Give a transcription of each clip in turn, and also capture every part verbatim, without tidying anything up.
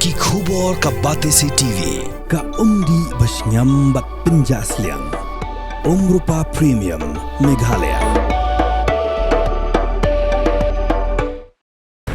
Ki khubor ka Batesi T V, ka umdih ba shngiam bad pynjah sliang. Umrupa Premium, Meghalaya.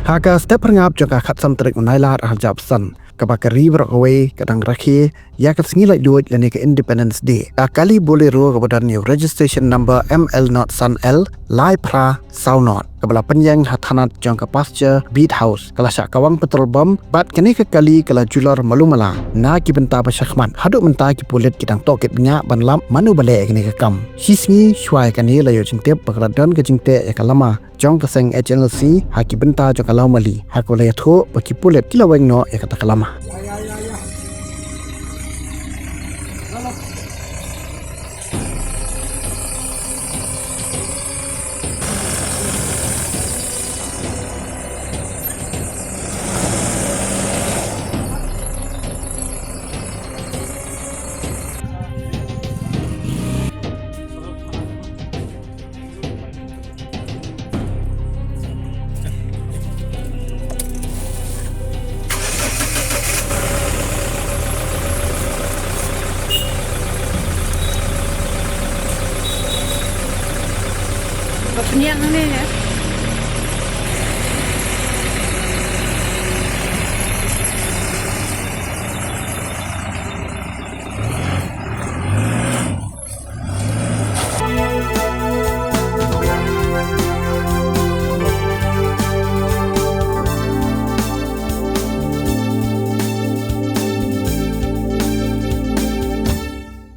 Ha ka step phyrngap jong ka khatsan tarik u Nailar arhajar arphew san, kaba ka ri baroh kawei ka dang rakhe ïa ka sngi laitluid lane ka Independence Day, ka kali Bolero kaba don ïa u registration number M L not san L lai phra saw not, kaba la pynïeng ha thanat jong ka Pasture Beat House, ka la shah kawang petrol bomb, bad kane ka kali ka la julor malu mala na ki bynta ba shakhmat. Haduh mynta ki pulit ki dang tohkit bniah ban lap mano ba leh ïa kane ka kam. Shi sngi shuwa ïa kane la ïoh jingtip ba ka la don ka jingteh ïa ka lama jong ka seng H N L C ha ki bynta jong ka lawmali, ha kaba la ïathuh ba ki pulit ki la weng noh ïa kata ka lama. Ba pynïeng hangne, eh?